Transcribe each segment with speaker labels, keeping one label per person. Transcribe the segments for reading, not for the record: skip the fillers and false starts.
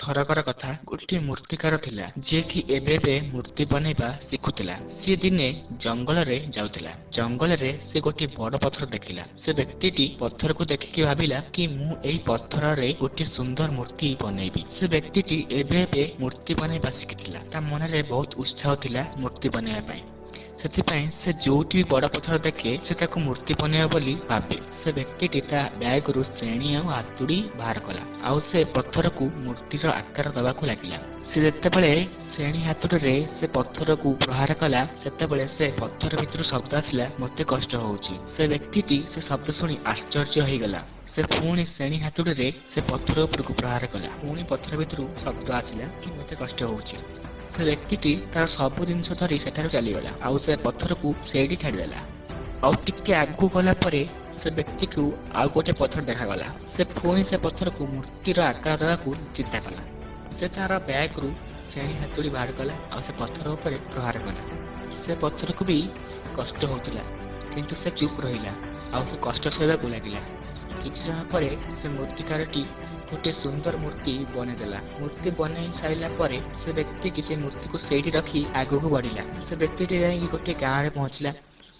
Speaker 1: ଥରକର କଥା, ଗୋଟିଏ ମୂର୍ତ୍ତିକାର ଥିଲା, ଯିଏକି ଏବେ ଏବେ ମୂର୍ତ୍ତି ବନେଇବା ଶିଖୁଥିଲା। ସିଏ ଦିନେ ଜଙ୍ଗଲରେ ଯାଉଥିଲା। ଜଙ୍ଗଲରେ ସେ ଗୋଟିଏ ବଡ ପଥର ଦେଖିଲା। ସେ ବ୍ୟକ୍ତିଟି ପଥରକୁ ଦେଖିକି ଭାବିଲା କି ମୁଁ ଏଇ ପଥରରେ ଗୋଟିଏ ସୁନ୍ଦର ମୂର୍ତ୍ତି ବନେଇବି। ସେ ବ୍ୟକ୍ତିଟି ଏବେ ଏବେ ମୂର୍ତ୍ତି ବନେଇବା ଶିଖିଥିଲା। ତା ମନରେ ବହୁତ ଉତ୍ସାହ ଥିଲା ମୂର୍ତ୍ତି ବନେଇବା ପାଇଁ। ସେଥିପାଇଁ ସେ ଯୋଉଠି ବି ବଡ ପଥର ଦେଖେ, ସେ ତାକୁ ମୂର୍ତ୍ତି ବନେଇବ ବୋଲି ଭାବେ। ସେ ବ୍ୟକ୍ତିଟି ତା ବ୍ୟାଗରୁ ଶେଣି ଆଉ ହାତୁଡି ବାହାର କଲା ଆଉ ସେ ପଥରକୁ ମୂର୍ତ୍ତିର ଆକାର ଦବାକୁ ଲାଗିଲା। ସେ ଯେତେବେଳେ ଶେଣି ହାତୁଡିରେ ସେ ପଥରକୁ ପ୍ରହାର କଲା, ସେତେବେଳେ ସେ ପଥର ଭିତରୁ ଶବ୍ଦ ଆସିଲା, "ମୋତେ କଷ୍ଟ ହଉଛି।" ସେ ବ୍ୟକ୍ତିଟି ସେ ଶବ୍ଦ ଶୁଣି ଆଶ୍ଚର୍ଯ୍ୟ ହେଇଗଲା। ସେ ପୁଣି ଶେଣି ହାତୁଡିରେ ସେ ପଥର ଉପରକୁ ପ୍ରହାର କଲା। ପୁଣି ପଥର ଭିତରୁ ଶବ୍ଦ ଆସିଲା କି "ମୋତେ କଷ୍ଟ ହଉଛି।" ସେ ବ୍ୟକ୍ତିଟି ତାର ସବୁ ଜିନିଷ ଧରି ସେଠାରୁ ଚାଲିଗଲା ଆଉ ସେ ପଥରକୁ ସେଇଠି ଛାଡିଦେଲା। ଆଉ ଟିକେ ଆଗକୁ ଗଲା ପରେ ସେ ବ୍ୟକ୍ତିକୁ ଆଉ ଗୋଟେ ପଥର ଦେଖାଗଲା। ସେ ପୁଣି ସେ ପଥରକୁ ମୂର୍ତ୍ତିର ଆକାର ଦେବାକୁ ଚିନ୍ତା କଲା। ସେ ତାର ବ୍ୟାଗରୁ ଶେଣି ହାତୁଡି ବାହାର କଲା ଆଉ ସେ ପଥର ଉପରେ ପ୍ରହାର କଲା। ସେ ପଥରକୁ ବି କଷ୍ଟ ହଉଥିଲା, କିନ୍ତୁ ସେ ଚୁପ୍ ରହିଲା ଆଉ ସେ କଷ୍ଟ ସହିବାକୁ ଲାଗିଲା। କିଛି ସମୟ ପରେ ସେ ମୂର୍ତ୍ତିକାରଟି ଗୋଟିଏ ସୁନ୍ଦର ମୂର୍ତ୍ତି ବନେଇଦେଲା। ମୂର୍ତ୍ତି ବନେଇ ସାରିଲା ପରେ ସେ ବ୍ୟକ୍ତିଟି ସେ ମୂର୍ତ୍ତିକୁ ସେଇଠି ରଖି ଆଗକୁ ବଢିଲା। ସେ ବ୍ୟକ୍ତିଟି ଯାଇକି ଗୋଟିଏ ଗାଁରେ ପହଞ୍ଚିଲା।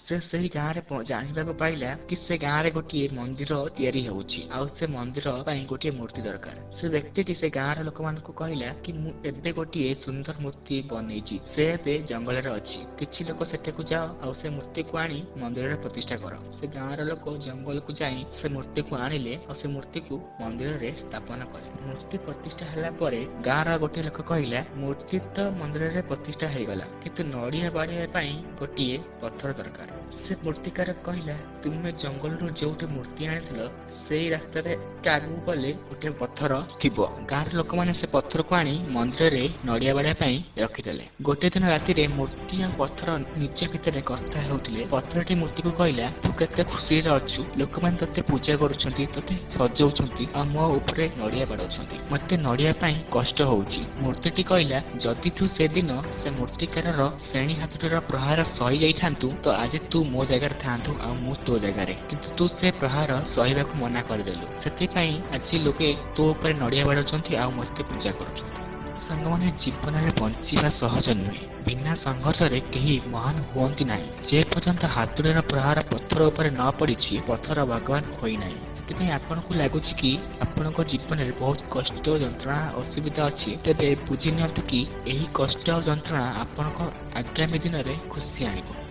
Speaker 1: ସେ ସେହି ଗାଁରେ ଜାଣିବାକୁ ପାଇଲା କି ସେ ଗାଁରେ ଗୋଟିଏ ମନ୍ଦିର ତିଆରି ହେଉଛି ଆଉ ସେ ମନ୍ଦିର ପାଇଁ ଗୋଟିଏ ମୂର୍ତ୍ତି ଦରକାର। ସେ ବ୍ୟକ୍ତିଟି ସେ ଗାଁର ଲୋକମାନଙ୍କୁ କହିଲା କି ମୁଁ ଏବେ ଗୋଟିଏ ସୁନ୍ଦର ମୂର୍ତ୍ତି ବନେଇଛି, ସେ ଏବେ ଜଙ୍ଗଲରେ ଅଛି। କିଛି ଲୋକ ସେଠାକୁ ଯାଅ ଆଉ ସେ ମୂର୍ତ୍ତିକୁ ଆଣି ମନ୍ଦିରରେ ପ୍ରତିଷ୍ଠା କର। ସେ ଗାଁର ଲୋକ ଜଙ୍ଗଲକୁ ଯାଇ ସେ ମୂର୍ତ୍ତିକୁ ଆଣିଲେ ଆଉ ସେ ମୂର୍ତ୍ତିକୁ ମନ୍ଦିରରେ ସ୍ଥାପନ କଲେ। ମୂର୍ତ୍ତି ପ୍ରତିଷ୍ଠା ହେଲା ପରେ ଗାଁର ଗୋଟିଏ ଲୋକ କହିଲା, "ମୂର୍ତ୍ତି ତ ମନ୍ଦିରରେ ପ୍ରତିଷ୍ଠା ହେଇଗଲା, କିନ୍ତୁ ନଡିଆ ବାଡେଇବା ପାଇଁ ଗୋଟିଏ ପଥର ଦରକାର।" ସେ ମୂର୍ତ୍ତିକାର କହିଲା, "ତୁମେ ଜଙ୍ଗଲରୁ ଯୋଉଠି ମୂର୍ତ୍ତି ଆଣିଥିଲ, ସେଇ ରାସ୍ତାରେ ଆଗକୁ ଗଲେ ଗୋଟିଏ ପଥର ଥିବ।" ଗାଁର ଲୋକମାନେ ସେ ପଥରକୁ ଆଣି ମନ୍ଦିରରେ ନଡିଆ ବାଡେଇବା ପାଇଁ ରଖିଦେଲେ। ଗୋଟିଏ ଦିନ ରାତିରେ ମୂର୍ତ୍ତି ଆଉ ପଥର ନିଜ ଭିତରେ କଥା ହେଉଥିଲେ। ପଥରଟି ମୂର୍ତ୍ତିକୁ କହିଲା, "ତୁ କେତେ ଖୁସିରେ ଅଛୁ। ଲୋକମାନେ ତୋତେ ପୂଜା କରୁଛନ୍ତି, ତୋତେ ସଜଉଛନ୍ତି ଆଉ ମୋ ଉପରେ ନଡିଆ ବାଡଉଛନ୍ତି। ମତେ ନଡିଆ ପାଇଁ କଷ୍ଟ ହଉଛି।" ମୂର୍ତ୍ତିଟି କହିଲା, "ଯଦି ତୁ ସେଦିନ ସେ ମୂର୍ତ୍ତିକାରର ଶେଣି ହାତୁଡିର ପ୍ରହାର ସହି ଯାଇଥାନ୍ତୁ, ତ ଆଜି ତୁ ମୋ ଜାଗାରେ ଥାଆନ୍ତୁ ଆଉ ମୁଁ ତୋ ଜାଗାରେ। କିନ୍ତୁ ତୁ ସେ ପ୍ରହାର ସହିବାକୁ ମନା କରିଦେଲୁ। ସେଥିପାଇଁ ଆଜି ଲୋକେ ତୋ ଉପରେ ନଡିଆ ବାଡଉଛନ୍ତି ଆଉ ମତେ ପୂଜା କରୁଛନ୍ତି।" ସାଙ୍ଗମାନେ, ଜୀବନରେ ବଞ୍ଚିବା ସହଜ ନୁହେଁ। ବିନା ସଂଘର୍ଷରେ କେହି ମହାନ ହୁଅନ୍ତି ନାହିଁ। ଯେ ପର୍ଯ୍ୟନ୍ତ ହାତୁଡିର ପ୍ରହାର ପଥର ଉପରେ ନ ପଡିଛି, ପଥର ଭଗବାନ ହୋଇନାହିଁ। ସେଥିପାଇଁ ଆପଣଙ୍କୁ ଲାଗୁଛି କି ଆପଣଙ୍କ ଜୀବନରେ ବହୁତ କଷ୍ଟ, ଯନ୍ତ୍ରଣା, ଅସୁବିଧା ଅଛି, ତେବେ ବୁଝି ନିଅନ୍ତୁ କି ଏହି କଷ୍ଟ ଆଉ ଯନ୍ତ୍ରଣା ଆପଣଙ୍କ ଆଗାମୀ ଦିନରେ ଖୁସି ଆଣିବ।